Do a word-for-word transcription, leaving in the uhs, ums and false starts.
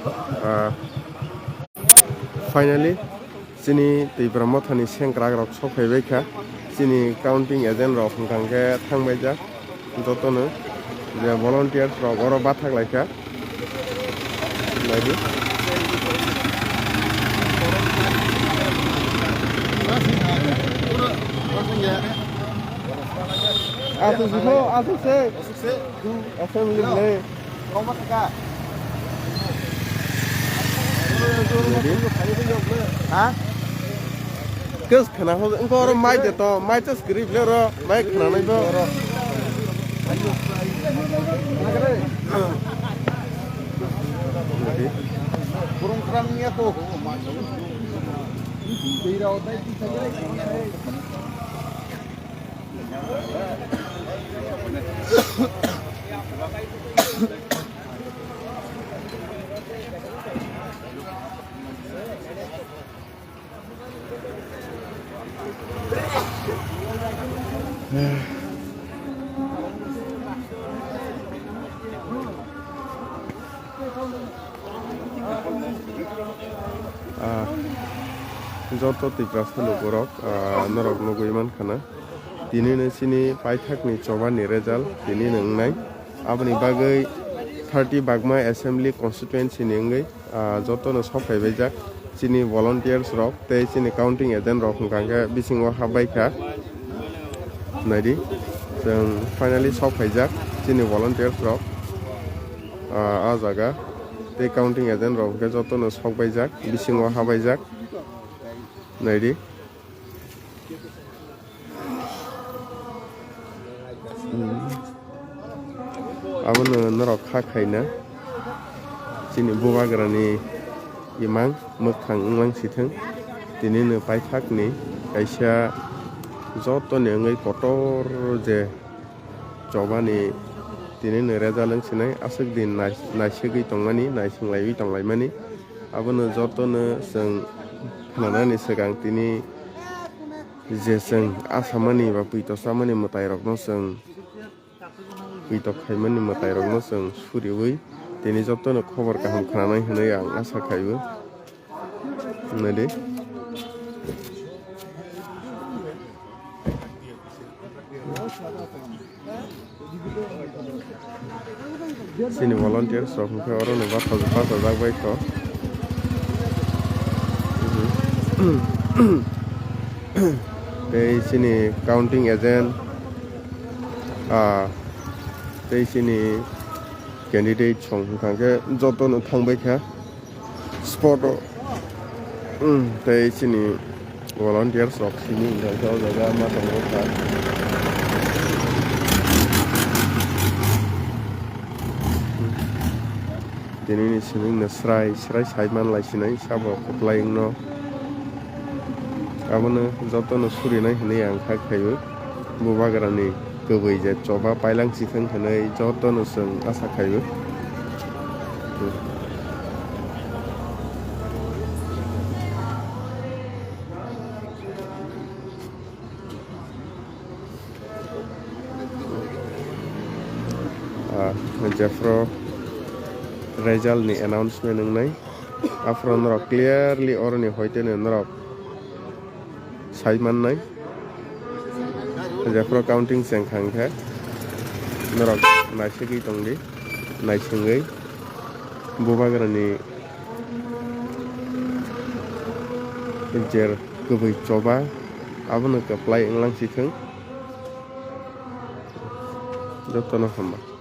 Ah, finally, chini Tipra Mothani sengkrak rok sok phaibai kha. Chini counting agent rok hwnkha hwnkhe thangbaijak. Jotono je volunteers rok oro bathak lai kha. Naidi. Aswk se, aswk se. Assembly le. Ha? Kes khana ho, engko oro mai de to, mai ches grip le ro, mai khana nai bo. Ah, joto Tiprasa lukurok, ah, norok nugui mankha na. Tinino chini paithakni chobani result tinino wngnai. Aboni bagwi thirty Bagma Assembly Constituency ni wngwi, ah, jotono sok phaibaijak chini volunteers rok tei chini counting agent rok hwnkha hwnkhe bisingo habbai kha. Naidi, chwng finally sok phaijak chini volunteers rok, ah, ah jaga tei counting agent rok hwnkhe jotono sok baijak, bisingo habbaijak. Naidi. Hmm. Abono norok kha khaina chini bubagrani imang mwkhang wnglang sithwng, tinino paithakni kaisa jotoni wngwi kotor je chobani tinino result wng sinai aswk din nai-, naisugwi tongmani, naising laiwi tonglaimani. Abono jotono chwng khnanani swkang tini je chwng asamani ba puito chamani mwtairokno chwng puito khaimani mwtairokno chwng suriwi tini jotono khobor kaham khnanai hwnwi ang asa khaio. Naidi. Chini volunteers rok hwnkhe orono bachajak, bachajak bai kho. Tei chini counting agent, ah, tei chini candidate song hwnkha khe jotono thangbai kha. Spot o, um, tei chini volunteers rok simi wngkha khe o jaga ma tongo kha. Tini ni simi wngno srai srai sai man lai sinai sabo kwplai wngno. Abono jotono surinai hinwi ang kha khaio. Bubagrani kwbwi je choba pailang si thwng hinwi jotono chwng asa khaio. Ah, jephru result ni announcement wngnai, aphuru norok clearly oroni hoiteno norok sai mannai. Jephru counting chengkha hwnkhe norok naisugwi tongdi, naisingwi bubagrani jer kwbwi choba abono kwplai wnglang si thwng. Jotono hamba.